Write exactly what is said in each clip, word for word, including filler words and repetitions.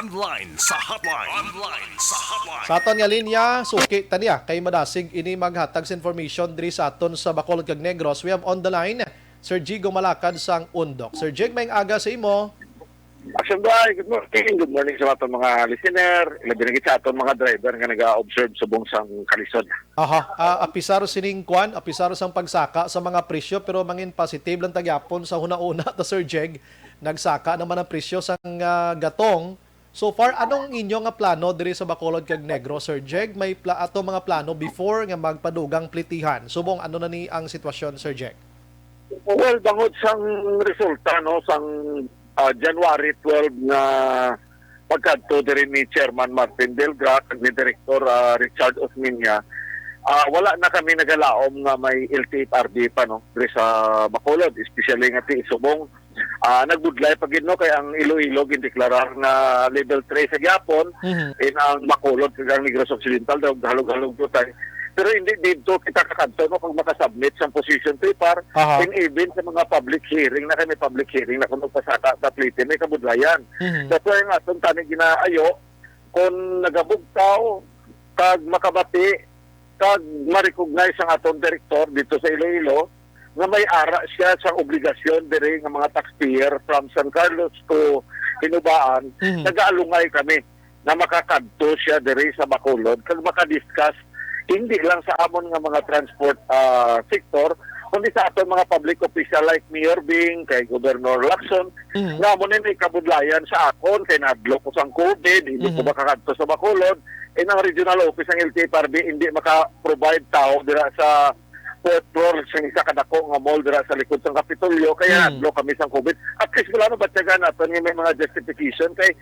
Online sa hotline. Online sa hotline. Sa aton nga linya, suki ta niya kay madasig ini maghatag sa information diri sa aton sa Bacolod kag Negros. We have on the line Sir Jigo Malakad sang Undok. Sir Jig, maayong aga sa imo. Action Bay, good morning. Good morning sa aton mga listener. Labi na gid sa aton mga driver nga nag-observe subong sang kalisod. Aha, ah, apisar sining kwan, apisar sang pagsaka sa mga presyo, pero mangin positive lang ta gyapon sa hunahuna ta, Sir Jeg. Nagsaka naman ang presyo sang ah, gatong. So far, anong inyo nga plano diri sa Bacolod kag Negros, Sir Jeg? May pla ato mga plano before nga magpadugang plitihan. Subong ano na ni ang sitwasyon, Sir Jeg? Well, bangod sang resulta, no, sang ah, January twelve nga pagkadto diri ni Chairman Martin Delgra kag ni Director ah, Richard Osmeña, ah, wala na kami nagalaom nga may L T F R B pa, no, diri sa Bacolod, especially nga ti subong ah, nagbudlay pa gid, no, kay ang Iloilo gindeklarar nga level three sa gyapon, Mhm. in ang Bacolod kag ang Negros Occidental daw halog-halog gyud tay. Pero hindi dito kita kakadto, no, kag makasubmit sang position paper, Aha. and even sa mga public hearing na kami, public hearing na kung magpasaka sa plite, may kabudlayan. Mhm. That's why ang aton tani ginaayo, kung nagabugtaw, kag makabati, kag ma-recognize ang aton direktor dito sa Iloilo, nga may ara siya sa obligasyon diri nga mga taxpayer from San Carlos to Hinubaan, Mhm. nagaalungay kami na makakadto siya diri sa Bacolod kag makadiscuss hindi lang sa amon nga mga transport ah, sector, kundi sa aton mga public official like Mayor Bing, kay Governor Lacson, Mhm. nga amo ni may kabudlayan sa akon kay nadlo ko sang COVID, hindi ko Mhm. makakadto sa Bacolod, and ang regional office ng L T F R B hindi maka-provide tao dira sa fourth floor sa isa ka dako nga mall dira sa likod sang Kapitolyo, kaya Mhm. nadlo kami sang COVID. At least wala na batyagan naton nga may mga justification kay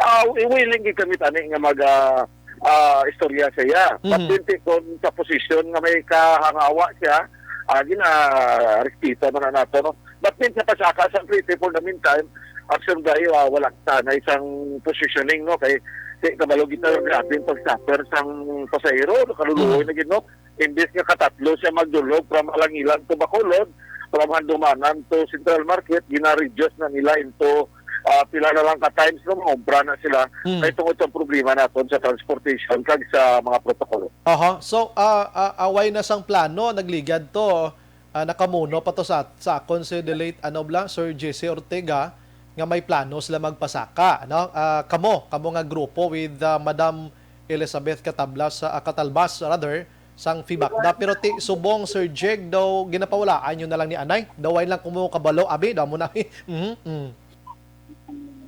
ah, willing gid kami tani nga mag ah, ah, istorya sa iya. But Mhm. yun, ti, kung sa posisyon nga may kahangawa siya, ah, gina-respeto man na nato, no? But mean, sa pasaka sa treaty for the meantime, action dahil ah, wala tanay sang positioning, no? Kay, kay kabalo kita grabe yung pag-suffer sang pasahero, no? Kaluluoy Mhm. na gid, no? Imbis nga katatlo siya magdulog from Alangilan to Bacolod, from Handumanan to Central Market, gina-reduce na nila into ah, pila na lang ka times, no? Mangumpra na sila. Hmm. Kay tungod sa problema naton sa transportation kag sa mga protocol. Aha. So, ah, ah, away na sang plano, nagligad to. Ah, nakamuno pa to sa, sa akon si the late, ano bla, Sir J C Ortega, nga may plano sila magpasaka, no? Ah, kamo, kamo nga grupo with ah, Madam Elizabeth Katablas, ah, Katalbas, rather, sang FIBACDA. Pero ti, subong, Sir Jeg, daw ginapawalaan nyo na lang ni anay. Daw way lang kumo kabalo, abi, daw mo na. Mhm, mm.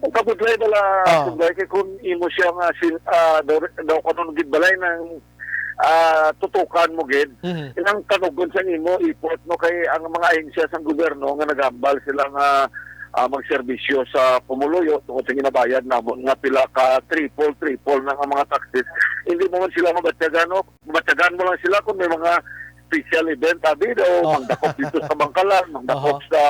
Kabudlay bala, Ah. kabudlay kay kung imo siya nga sin, ah, daw, daw kanon gid balay nang ah, tutukan mo gid. Mhm. Inang kanugon sa nimo ipot, no, kay ang mga ahensya sang gobyerno nga nagambal sila nga ah, magserbisyo sa pumuluyo tungod sa ginabayad namon nga pila ka triple, triple na nga mga taxes. Hindi mo man sila mabatyagan, no? Batyagan mo lang sila kung may mga special event, abi daw, Oh. magdakop dito sa Bangkalan, magdakop Aha. sa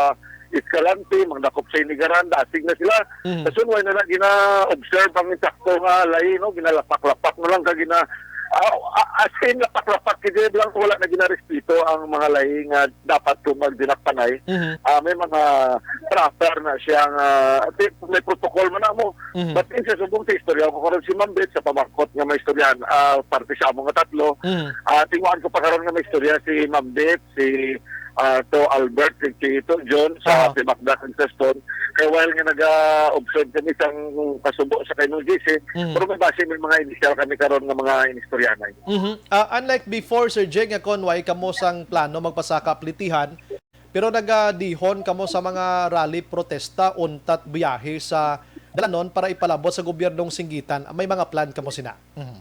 Escalante, magdakop sa Inigaran, dasig na sila. Mhm. Kaso wala na, na gina-observe ang insakto nga lahi, no? Ginalapak-lapak na lang ka gina ah, ah, as in, lapak-lapak, hindi lang wala na ginarespeto ang mga lahi nga dapat kung magdinakpanay. Mhm. Ah, may mga proper na siya nga, ti-, may protocol man na mo. Mhm. But in sa subong sa istorya ko karon si Ma'am Beth sa pamangkot nga may istoryahan, ah, parte sa amo nga tatlo. Mhm. Ah, tinguhaan ko pa karon nga may istorya si Ma'am Beth, si ah, to Albert, si Tito John sa Ah. FIBACDA kag sa Stone. Kay while nga naga-observe kami sang kasubo sa kay Nung J C, Mhm. pero may base may mga initial kami karon nga mga inistoryanay. Mhm. Ah, unlike before, Sir Jeg, nga kon way kamo sang plano magpasaka plitihan, pero nagadihon kamo sa mga rally protesta untat biyahe sa dalanon para ipalabot sa gobyernong singgitan, may mga plan kamo sina? Mhm.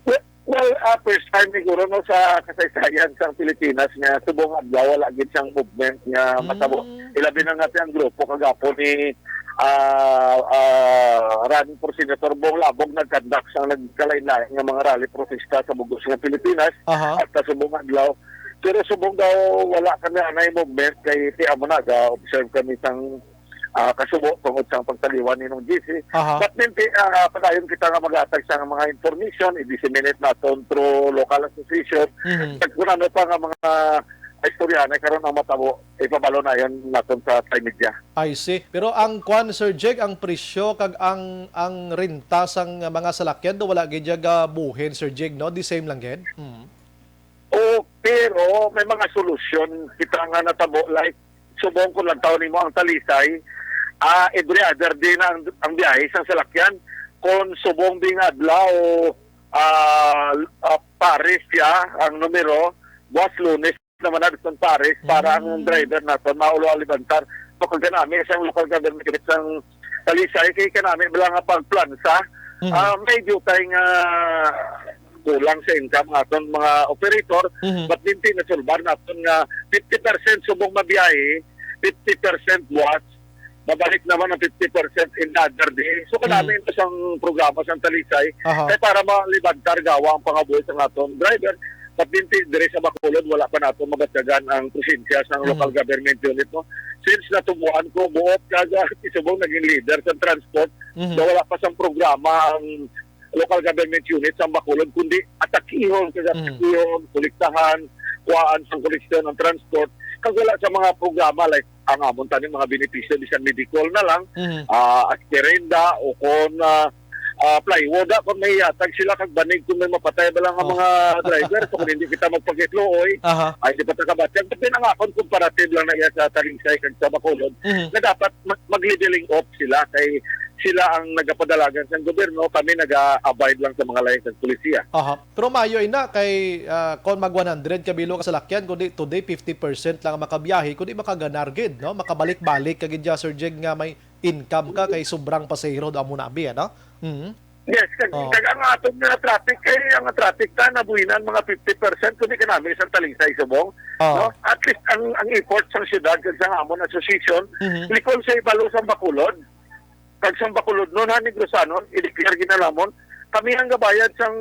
Well, well, ah, first time siguro, no, sa kasaysayan sa Pilipinas nga subong adlaw wala gid siyang movement nga Mm. matabo. Ilabi na nga ti ang grupo kagapo ni ah, ah, Running for Senator Bong Labog nag-conduct sang nagkalain-lain nga mga rally protesta sa bugos nga Pilipinas Aha. at sa subong adlaw. Pero subong daw wala kami anay movement kay ti amo na ga-observe kami sang ah, kasubo tungod sa pagtaliwan ni Nung J C. Aha. But then, ti- ah, padayon kita nga mag-atag sa mga information, i-disseminate naton through local association. Mhm. Kag kung ano pa nga mga istoryahanay karon ang matabo, ipabalo na yan naton sa Thai media. I see. Pero ang kwan, Sir Jig, ang presyo kag ang, ang renta sang mga salakyan do wala gid siya gabuhin, Sir Jig, no? The same lang gid. Mm. O, pero may mga solusyon kita nga natabo, like, subong ko lang tawon nimo ang Talisay, ah, every other day na ang, ang biyahe sang salakyan. Kung subong ding adlaw, ah, ah, pares siya ang numero, buwas Lunes naman na bisan pares para ang Mm. driver naton maulo alibantar. So, kung kanami sang local government unit sang Talisay, kay kanami bala nga pagplansa, Mm. ah, may dutay nga kulang sa income aton mga operator, Mhm. but dinti nasulbar naton nga fifty percent subong mabiyahe, fifty percent buwas, mabalik naman ang fifty percent in the other day. So, kanami Mm. ito sang programa sang Talisay, Aha. kay para malibantar gawa ang pangabuhi sa aton driver. But dinti, diri sa Bacolod, wala pa nato mabatyagan ang presensya sang Mhm. local government unit, no? Since natubuan ko, buot kag, ah, subong naging leader sa transport, Mhm. na wala pa sang programa ang local government unit sa Bacolod, kundi atakihon, kag Mm. atakihon, kolektahan, kuhaan sang koleksyon ang transport. Kag wala sa mga programa like ang amon tani mga benepisyo, bisan medical na lang, Mhm. ah, aspirenda o kon, ah, ah, plywood, ah, kung may yatag sila kag banig kung may mapatay ba lang ang Oh. mga driver, so kung hindi kita magpakitlo, oy, Aha. ay di pa ta kabatyag. But then, ang akon comparative lang na iya sa Talisay kag sa Bacolod, Mhm. na dapat mag-, mag-leveling off sila kay sila ang nagapadalagan sa gobyerno, kami naga-abide lang sa mga layon sa polisiya. Aha. Pero maayo ina kay, ah, kon mag one hundred ka bilo ka salakyan, kundi today fifty percent lang ang makabiyahe, kundi makaganar gid, no? Makabalik-balik ka gid dya, Sir Jig, nga may income ka kay sobrang pasahero do amo na abi, ano? Mhm. Yes, kag, Oo. kag ang aton nga traffic, kay ang traffic ta nabuhinan mga fifty percent, kundi kanami sa Talisay subong, Oo. no? At least ang, ang effort sang syudad kag sang amon association, Mhm. likol sa ibalo sang Bacolod, kag sang Bacolodnon, ha, Negrosanon, i-declare gid na namon. Kami ang gabayad sang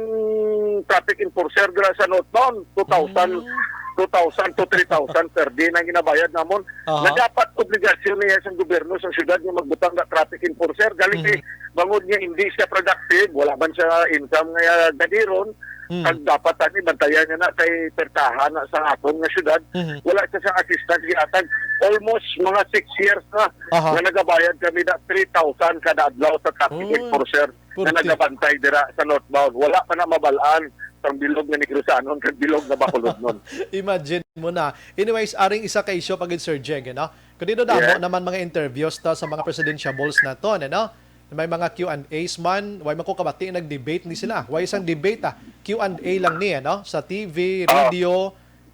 traffic enforcer dira sa northbound, two thousand, Mm. two thousand to three thousand per day na ginabayad namon. Aha. Nga dapat obligasyon niya sang gobyerno sang syudad nga magbutang na traffic enforcer. Galing kay Mhm. bangod nga hindi siya productive, wala man siya income nga ganiron, Mm. kag dapat tani bantayan niya na kay pertahan na sa aton nga syudad. Mhm. Wala siya sa assistance gihatag. Almost mga six years na Aha. nga nagabayad kami na three thousand kada adlaw sa traffic Uy, enforcer na purti. nagabantay dira sa northbound. Wala pa na mabalaan sang bilog nga Negrosanon kag bilog nga Bacolodnon. Imagine mo na. Anyways, aring isa ka isyu pa gid, Sir Jeng, no? Kundi do damo Yes. naman mga interviews ta sa mga presidentiables naton, ano? May mga Q and A's man, way man ko kabati nag-debate ni sila. Way isang debate, ah. Q and A lang ni, ano? Sa T V, Oh. radio,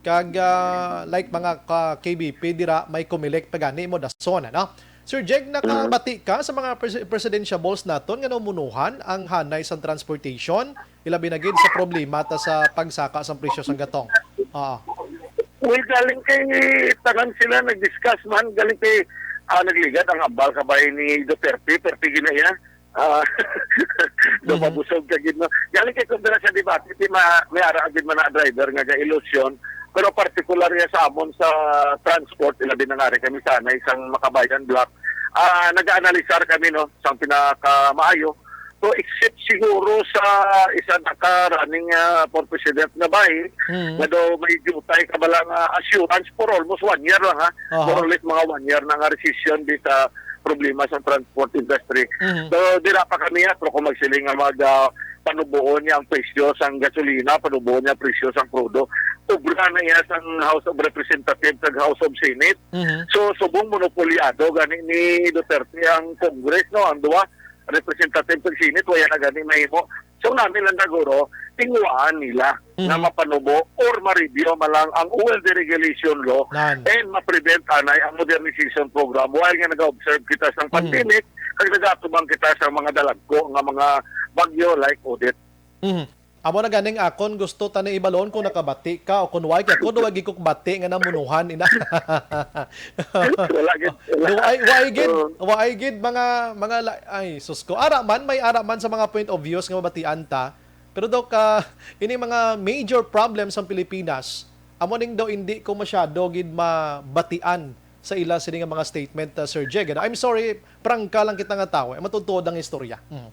kag, ah, like mga ka K B P dira, may Comelec pa gani mo dason, ano? Sir Jeng, Mm. nakabati ka sa mga pres-, presidentiables naton nga naumunuhan ang hanay sang transportation? Ilabi na gid sa problema ta sa pagsaka sang presyo sang gatong. Oo. Well, galing kay tanan sila nag-discuss man, galing kay, ah, nagligad ang hambal kabay ni Duterte, perti gina iya. Ah, do Mm. mabusog ka gid, no? Galing kay kung dira sa debate, ti ma-, may ara gid man na driver nga ga-ilusyon, pero partikular ya sa amon sa transport, ilabi na nga rin kami sa isang Makabayan Block. Ah, nag-aanalisar kami, no, sang pinakamaayo. So, except siguro sa isa na ka running, ah, for president na bayi, Mm. nga daw may jutay ka bala nga assurance for almost one year lang, ha? Aha. More or less, mga one year na nga resession di sa problema sa transport industry. Mhm. So, dira pa kami, ha, pero kung magsiling nga mag, ah, panubuon niya ang presyo sang gasolina, panubuon niya ang presyo sang krudo. Obra na iya sang House of Representatives kag House of Senate. Mhm. So, subong monopolyado gani ni Duterte ang Congress, no, ang duwa, representative kag Senate, wala na gani mahimo. So, nami lang naguro, tinguhaan nila Mhm. na mapanubo or ma-review man lang ang oil deregulation law Nan. and ma-prevent anay ang modernization program while nga nag-observe kita sang Mhm. pandemic kag nag-atubang kita sa mga dalagko nga mga bagyo like Odette. Mhm. Amo na ganing akon gusto ta na ibalon kung nakabati ka o kung why, kay ako daw wagi ko kabati nga namunuhan ina. Wala gid, wala. Do, ay, why gid? Oo. Why gid mga, mga la-, ay, sus ko. Ara man, may ara man sa mga point of views nga mabatian ta. Pero, Doc, ah, ini mga major problems sa Pilipinas, amo ning daw hindi ko masyado gid mabatian sa ila sini nga mga statement, ah, Sir Jeg. Ano? I'm sorry, prangka lang kita nga tawo. Eh, matutuod ang istorya. Mm.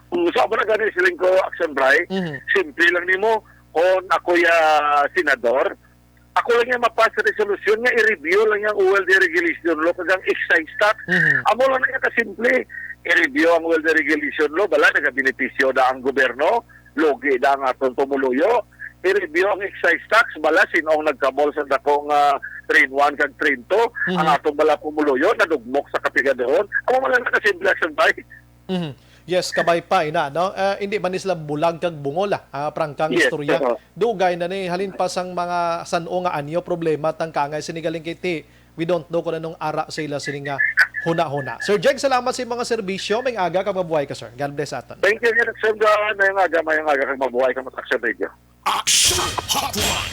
Um, sa ako na gani siling ko, Action Bray, Mhm. simple lang nimo, kung ako ya senador, Ako lang yung mapas sa resolusyon nga i-review lang yung O L D regulation law kag ang excise tax. Mhm. Amo lang na kasimple. I-review ang O L D regulation law, bala nagabenepisyo na ang gobyerno, lugi na ang aton pumuluyo. I-review ang excise tax, bala sino ang nagkabol sa dako nga train one kag train two, Mhm. ang aton bala pumuluyo nadugmok sa kapigadahon. Amo man lang na kasimple, Action Bay. Mhm. Yes, kabay pa ina, no? Eh, hindi man ni sila bulag kag bungol, ah, ah, prangkang Yes, istorya. oo. Dugay na ni halin pa sang mga san-o nga anyo problema tang kaangay sini galing kay ti we don't know kung anong ara sa ila sini nga huna-huna. Sir Jeg, salamat sa mga serbisyo. May aga kag mabuhay ka, sir. God bless aton. Thank you, Sir John. Mayong aga, mayong aga kag mabuhay ka, Action Radio. Action Hotline.